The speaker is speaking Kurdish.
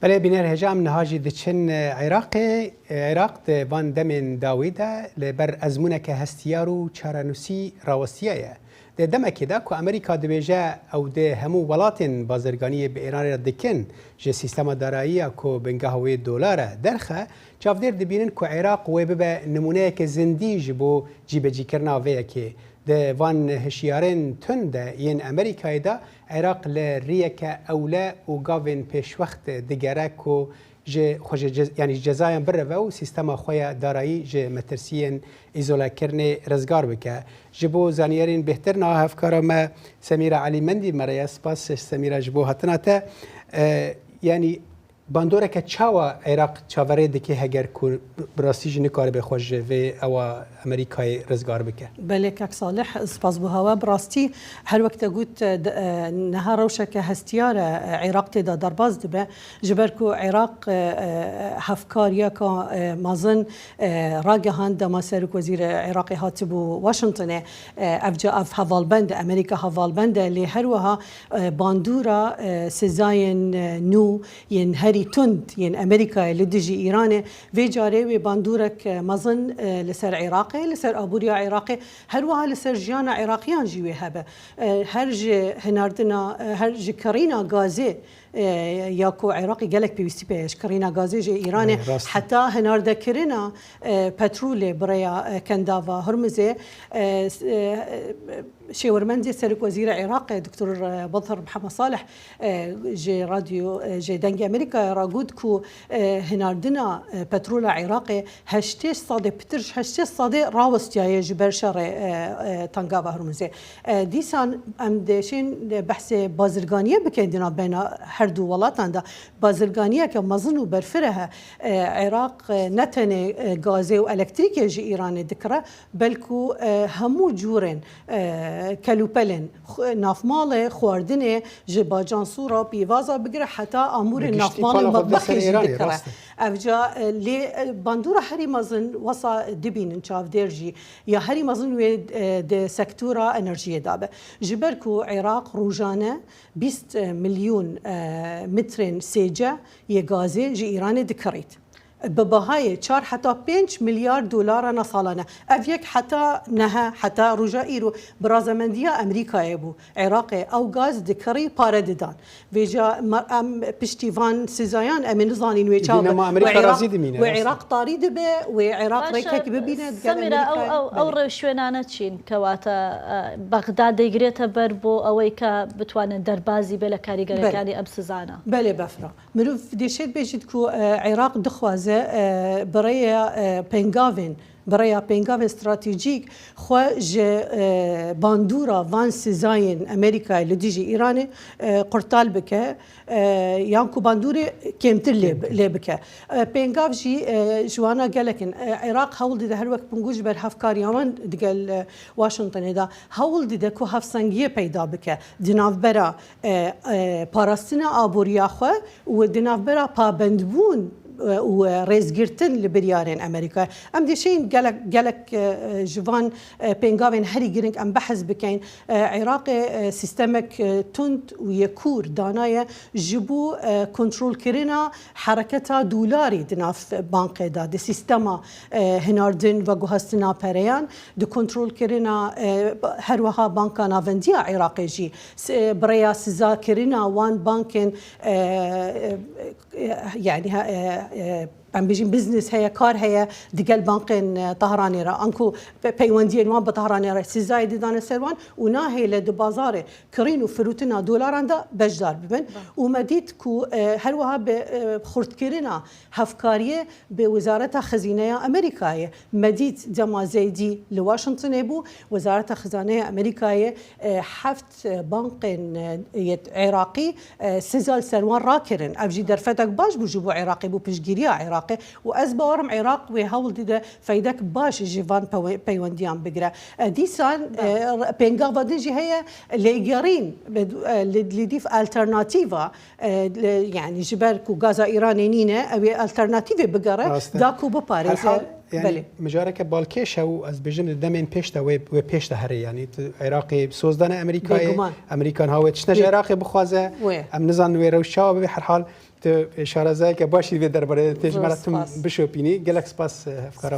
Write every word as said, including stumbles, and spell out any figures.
Belê bîner hêja em niha jî diçin Iraqê. Iraq di van demên dawî de li ber ezmûneke hestiyar û çarenûsî rawestiyaye. Di demekê de ku Amerîka dibêje ew di hemû welatên bazirganiyê bi Îranê re dikin ji sîstema darayiya ku bingeha wê dolar e derxe, çavdêr dibînin ku Iraq wê bibe nimûneyeke zindî ji bo cîbecîkirina vê yekê. Di van hişyarên tund de yên Amerîkayê de Iraq li riyeke ewle û gavên pêşwext digere ku ji xwe ji cez-, yanî ji cezayan birive û sîstema xwe ya darayî ji metirsiyên îzolekirinê rizgar bike. Ji bo zanyariyên bêhtir niha hevkara me Semîra Elî Mendî me re ye. Spas Semîra ji bo hatina te. E, yanî bandoreke çawa Iraq çaverê dike heger ku bi rastî jî nikaribe xwe ji vê ewa Amerîkayê rizgar bike? Belê kek Salih, spas bo hewe. Bi rastî her wek te got, e, de, e, niha rewşeke hestiyar e, e, Iraq tê de derbas dibe. Ji ber ku Iraq, e, e, hevkariyeka, e, mezin, e, ragihand dema Serok Wezîrê Iraqê hatibû Washingtonê, e, ev ca ev hevalbend, Amerîka hevalbend e, lê her wiha, e, bandora, e, sizayên, e, nû yên herî tund yên Amerîkayê li dijî Îranê, vê carê wê bandorek, e, mezin, e, li ser Iraqê, li ser aboriya Iraqê, her wiha li ser jiyana Iraqiyan jî wê hebe. E, her ji hinardina, e, her ji kirîna gazê, e, ya ku Iraqê gelek pêwîstî pê ye, ji kirîna gazê ji Îranê, e, rast e, heta hinardekirina, e, petrolê bi rêya, e, Kendava Hurmizê, e, s-, e, Şêwirmendê Serok Wezîrê Iraqê Doktor Badr Mihemed Salih, e, ji radyo, e, ji Dengê Amerîkayê re got ku, e, hinardina, e, petrola Iraqê heştê sedê, pitir ji heştê sedê rawestiyaye ji ber şerê, e, e, Tengava Hurmizê. E, dîsan em dê şên behsê bazirganiyê bikin di navbeyna her du welatan de. Bazirganiyeke mezin û berfireh e. E, Iraq, e, ne tenê, e, gazê û elektrîkê ji Îranê dikire, belku, e, hemû cûrên, e, kelûpelên xwe-, navmalê, xwarinê, ji bacansûra, pîvaza bigire heta amûrên navmalê û metbexê jî dikire. Ev ca, e, lê, e, bandora herî mezin wesa dibînin çavdêr jî, ya herî mezin wê, e, di sektora enerjiyê de be. Ji ber ku Iraq rojane bîst milyon, e, metrên sêce yê gazê ji Îranê dikirît. Bi bahayê çar heta pênc milyar dolarana salane. Ev yek heta nehe, heta roja îro bi razemendiya Amerîkayê bû. Iraqê ew gaz dikirî pare didan. Vêca me-, em piştî van sizayan em ê nizanîn wê çawa be. Wê Iraq, wê Iraq tarî dibe, wê Iraq rêkek bibîne digel Amerîkayê. Belê. Semîra, ew, ew, ew rêwşwênane çîn? Kewata, e, Bexda dەیگرێتە بەر بۆ ئەوەی کە بتوانن دەربازی بێ لە کاریگەریەکانی ئەم سزانە؟ Belê befra. Mirov dê şêt bêjît ku, e, Iraq dixwaze, e, bi rêya, e, pêngavên, bi rêya pêngavên stratejîk xwe ji, e, bandora van sizayên Amerîkayê li dijî Îranê, e, qurtal bike, e, yan ku bandorê kêmtir lê, lê bike. E, pêngav jî, e, ji wana gelek in. E, Iraq hewl dide her wek Pingû ji ber hevkariya wan digel, e, Washingtonê de hewl dide ku hevsengiyê peyda bike di navbera, e, e, parastina aboriya xwe û di navbera pabendbûn, e, û, e, rêzgirtin li biryarên Amerîkayê. Em dê şên gelek, gelek, e, ji van, e, pêngavên herî giring em behs bikeyn. E, Iraqê, e, sîstemek, e, tund û yê kûr danaye ji bo, e, kontrolkirina hereketa dolarî di nav bankê de, di sîstema, e, hinardin veguhestina pereyan, di kontrolkirina, e, her wiha Banka Navendiya Iraqê jî, s-, e, bi rêya sizakirina wan bankên, e, e, yanî, e, e, em bêjin business heye, kar heye digel bankên, e, Tehranê re. Anku pe-, peywendiyên wan bi Tehranê re sîzayê didane ser wan û nahêle di bazarê kirîn û firûtina dolaran de beşdar bibin. Û me dît ku, e, her wiha bi, e, xurtkirina hevkariyê bi Wezareta Xezîneya Amerîkayê me dît dema Zeydî li Washingtonê bû, Wezareta Xezîneya Amerîkayê, e, heft bankên, e, yê Iraqî, e, siza li ser wan rakirin. Ev jî derfetek baş bû ji bo Iraqê, bû piştgiriya Iraqê û ez bawerim Iraq wê hewl dide feydek baş ji van pewe-, peywendiyan bigire. E, dîsan, e, pêngava din jî heye, lêgerîn, e, li, li dîv alternatîva, e, li, yanî ji ber ku gaza Îranê nîne, ew ê alternatîvê bigere, da ku biparêze. Her hal, yanî, belê, mijareke balkêş e û ez bêjim di demên pêş de wê, wê pêş de herê. Yanî, tu Iraqê soz dane Amerîkayê, bêguman, Amerîkan ha wê tiştine ji Iraqê bixwaze. Em nizanin wê rewş çawa bibe. Her hal, Tu şarezayeke baş î vê derbarê tê ji me re tim bişopînî. Gelek spas, e, hevkara.